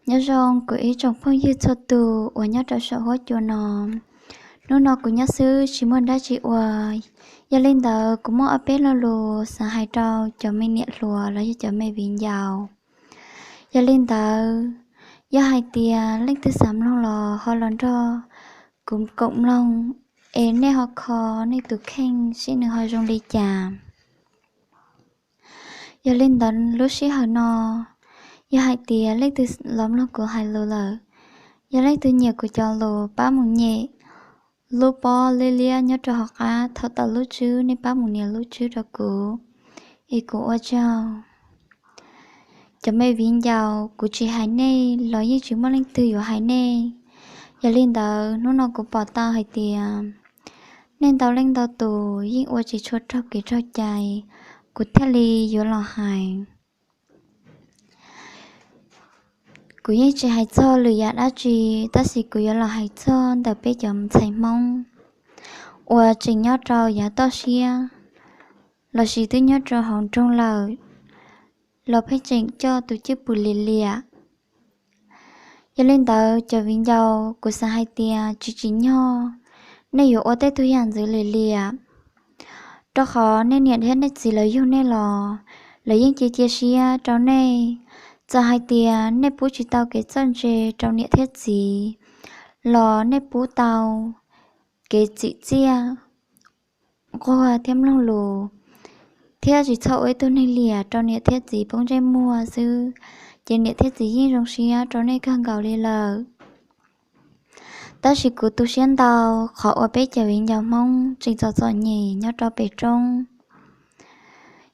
Nyob zoo kuv ib tsoom phooj ywg txhua tus uas nyob rau saum huab cua no. Hnub no kuv nyob xwb tsis muaj dab tsi ua, yog li ntawd kuv muaj ob peb lo lus xav hais rau cov me niam hluas los yog cov me viv ncaus. Yog li ntawd, yog hais tias leej twg xav mloog los ho los nrog kuv koom mloog, es nej ho kho nej tus kheej seb nws ho zoo li cas. Yog li ntawd lub sij hawm no, yog hais tias leej twg los mloog kuv hais lus lawm, yog leej twg nyiam kuv cov lus pab mus nyem lub pob liab liab nyob rau hauv qab thaum tawm lub tswb, nej pab mus nias lub tswb rau kuv, es kuv ua tsaug. Cov me viv ncaus, kuv tsis hais nej los yeej tsis muaj leej twg yuav hais nej. Yog li ntawd hnub no kuv pom tau hais tias nej ntau leej ntau tus yeej ua tsis tshua raug kev raug cai, kuv thiaj li yuav los hais. Kuv yeej tsis hais txog lwm yam dab tsi, tab sis kuv yuav los hais txog ntawm peb cov ntxhais Hmoob uas tseem nyob rau yav toj siab lossis twb nyob rau hauv nroog lawm, los pheej tseem coj tus cwj pwm liam liam. Yog li ntawd cov viv ncaus, kuv xav hais tias tsis tsim nyog nej yuav ua tej tug yam ntxwv liam liam, rau qhov nej niam thiab nej txiv lawv yug nej los lawv yeej cia cia siab rau nej. Txawm hais tias nej pub tsis tau kev txawj ntse rau niam thiab txiv los nej pub tau kev txim txiaj, nquag thiab mloog lus, thiab tsis txhob ua ib tug neeg liam rau niam thiab txiv poob ntsej muag xwb, ces niam thiab txiv yeej zoo siab rau nej kawg nkaus li lawm. Tab sis kuv tu siab ntau qhov uas peb cov viv ncaus Hmoob tseem txom txom nyem nyob rau pem roob,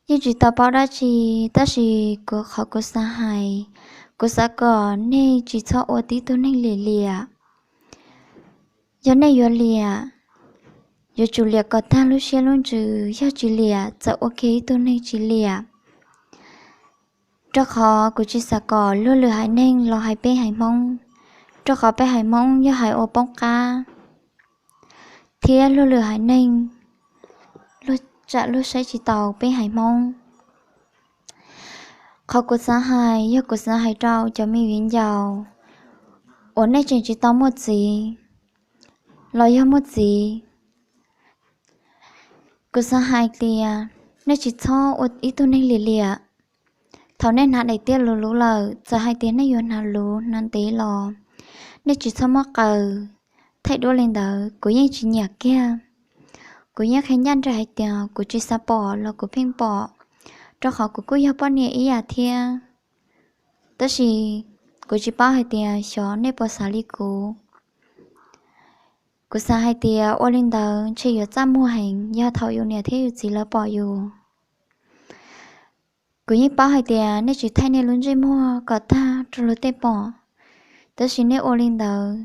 yeej tsis tau paub dab tsi, tab sis kuv qhov kuv xav hais, kuv xav kom nej tsis txhob ua tib tug neeg liam liam. Yog nej yuav liam, yuav tsum liam kom tag lub siab lub ntsws, yog tsis liam txawm ua kiag ib tug neeg tsis liam. Rau qhov kuv tsis xav kom luag lwm haiv neeg los hais peb haiv Hmoob, rau qhov peb haiv Hmoob yog haiv uas poob qab, thiab luag lwm haiv neeg luag tsam luag saib tsis taus peb haiv Hmoob. Qhov kuv xav hais yog kuv xav hais rau cov me viv ncaus uas nej tseem tsis tau muaj txiv los yog muaj txiv. Kuv xav hais tias nej tsis txhob ua ib tug neeg liam liam. Thaum nej hnav daim tiab luv luv lawm, txawm hais tias nej yuav hnav luv hnav ntev los, nej tsis txhob muab qaws thaij duab li ntawd. Kuv yeej tsis nyiam kiag. Kuv yeej qhia ncaj nraim hais tias kuv tsis xav pom los kuv pheej pom, rau qhov kuv kuj yog poj niam ib yam thiab. Tab sis kuv tsis paub hais tias xyov nej puas xav li kuv. Kuv xav hais tias ua li ntawd ntshe yuav txaj muag heev yog thaum yus niam thiab yus txiv lawv pom yus. Kuv yeej paub hais tias nej tsis thaij nej lub ntsej muag kom tag rau luag tej pom, tab sis nej ua li ntawd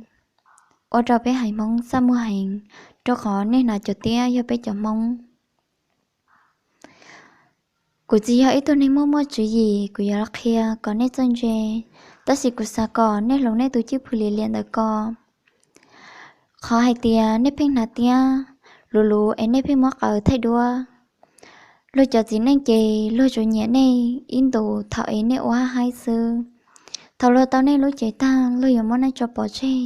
ua rau peb haiv Hmoob txaj muag heev, rau qhov nej hnav cov tiab yog peb cov Hmoob. Kuv tsis yog ib tug neeg muaj muaj tswv yim, kuv yuav los qhia kom nej txawj ntse, tab sis kuv xav kom nej hloov nej tus cwj pwm liam liam ntawm ko. Qhov hais tias nej pheej hnav tiab luv luv es nej pheej muab qaws thaij duab, luag cov txiv neej ces luag tsuas nyiam nej ib ntus thaum es nej ua haj haib xwb. Thaum luag tau nej lub cev tag, luag yuav muab nej tso pov tseg,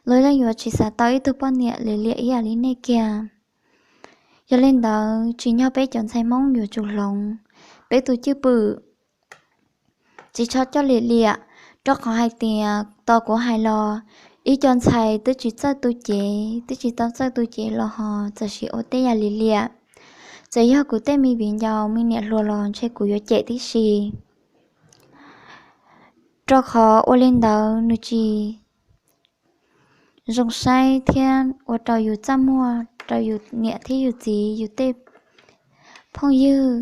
luag yeej yuav tsis xav tau ib tug poj niam liam liam ib yam li nej kiag. Yog li ntawd, tsim nyog peb cov ntxhais Hmoob yuav tsum hloov peb tus cwj pwm, tsis txhob coj liam liam, rau qhov hais tias tos kuv hais los, ib co ntxhais twb tsis txawj tu cev, twb tsis tau txawj tu cev los ho txawm sim ua tej yam liam liam. Txawm yog kuv tej me viv ncaus me niam hluas los ntshe kuv yuav cem tib si, rau qhov ua li ntawd nws tsis zoo saib thiab ua rau yus txaj muag rau yus niam thiab yus txiv, yus tej phooj ywg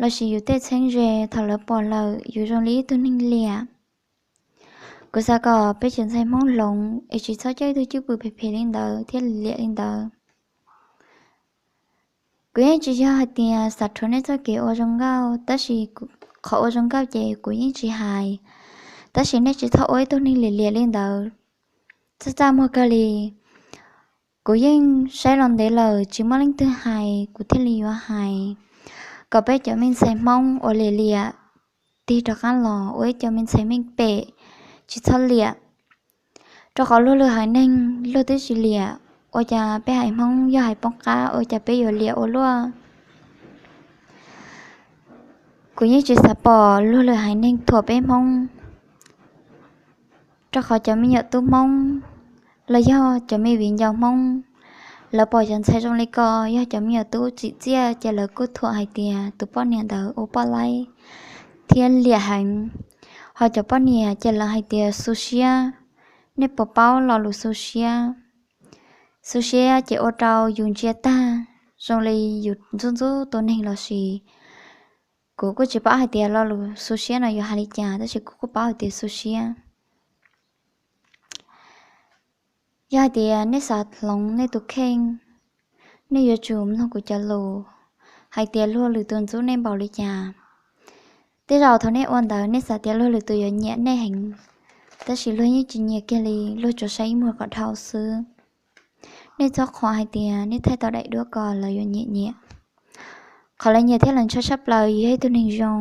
lossis yus tej txheeb ze, thaum lawv pom lawm yus zoo li ib tug neeg liam. Kuv xav kom peb cov ntxhais Hmoob hloov es tsis txhob coj ib tug cwj pwm phem phem li ntawd thiab liam li ntawd. Kuv yeej tsis yog hais tias xav rhuav nej txoj kev ua zoo nkauj, tab sis qhov ua zoo nkauj ces kuv yeej tsis hais. Tab sis nej tsis txhob ua ib tug neeg liam liam li ntawd, txaj txaj muag kawg li. Kuv yeej saib los ntev lawm tsis muaj leej twg hais, kuv thiaj li yuav hais kom peb cov me ntxhais Hmoob uas liam liam tig rov qab los ua ib co me ntxhais meej pem, tsis txhob liam. Rau qhov luag lwm haiv neeg luag twb tsis liam, ua cas peb haiv Hmoob yog haiv poob qab, ua cas peb yuav liam ua luaj? Kuv yeej tsis xav pom luag lwm haiv neeg thuam peb Hmoob, rau qhov cov me nyuam tub Hmoob los yog cov me viv ncaus Hmoob, lawv pom cov ntxhais zoo li ko yog cov me nyuam tub tsim txiaj ces lawv kuj thuam hais tias tus poj niam ntawd ua poj laib thiab liam heev. Ho cov poj niam ces lawv hais tias xu siab. Nej puas paub lo lus xu siab? Xu siab ces ua rau yus ntsia tag zoo li yus ntxub ntxub tus neeg los sis, kuv kuj tsis paub hais tias lo lus xu siab no yuav hais li cas, tab sis kuv kuj paub hais tias xu siab yog hais tias nej xav hloov nej tus kheej, nej yuav tsum mloog kuv cov lus hais tias luag lwm tus ntxub nej npaum li cas. Tej zaum thaum nej ua ntawd nej xav tias luag lwm tus yuav nyiam nej heev, tab sis luag yeej tsis nyiam kiag li, luag tsuas saib ib muag kom dhau xwb. Nej txhob qhuas hais tias nej thaij tau daim duab ko lawv yuav nyiam nyiam. Qhov lawv nyiam thiab lawv ntshaw tshaj plaws yog ib tug neeg zoo.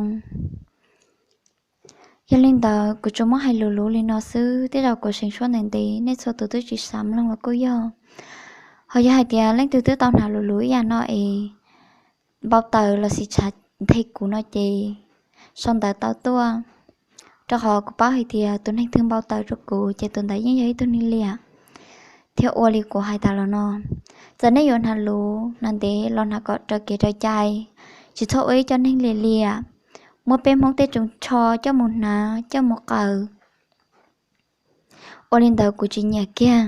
Yog li ntawd kuv tsuas muab hais luv luv li no xwb, tej zaum kuv seev suab ntev ntev nej txhua tus twb tsis xav mloog los kuj yog. Ho yog hais tias leej twg twb tau hnav luv luv ib yam no es npau taws los sis tshav nthe kuv no ces sau ntawv tau tuaj, rau qhov kuv paub hais tias tus neeg twg npau taws rau kuv ces tus ntawd yeej yog ib tug neeg liam thiab ua li kuv hais tas los no. Txawm nej yuav hnav luv hnav ntev los hnav kom raws kev raws cai, tsis txhob ua ib co neeg liam liam, muab peb Hmoob tej tsoos tsho coj mus hnav coj mus qaws. Ua li ntawd kuv tsis nyiam kiag,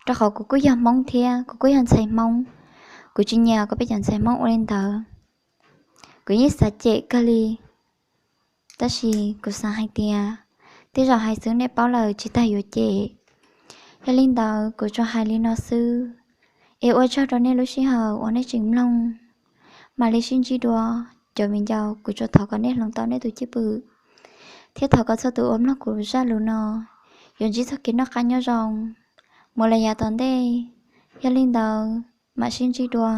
rau qhov kuv kuj yog Hmoob thiab kuv kuj yog ntxhais Hmoob. Kuv tsis nyiam kom peb cov ntxhais Hmoob ua li ntawd. Kuv yeej xav cem kawg li, tab sis kuv xav hais tias tej zaum hais xwb nej paub lawm tsis tas yuav cem. Yog li ntawd kuv tsuas hais li no xwb, es ua tsaug rau nej lub sij hawm uas nej tseem mloog. Mam li sib ntsib dua cov viv ncaus, kuv tsuas thov kom nej hloov tau nej tus cwj pwm, thiab thov kom txhua tus uas mloog kuv zaj lus no yuav ntsib txoj kev noj qab nyob zoo mus li yav tom ntej. Yog li ntawd mam sib ntsib dua.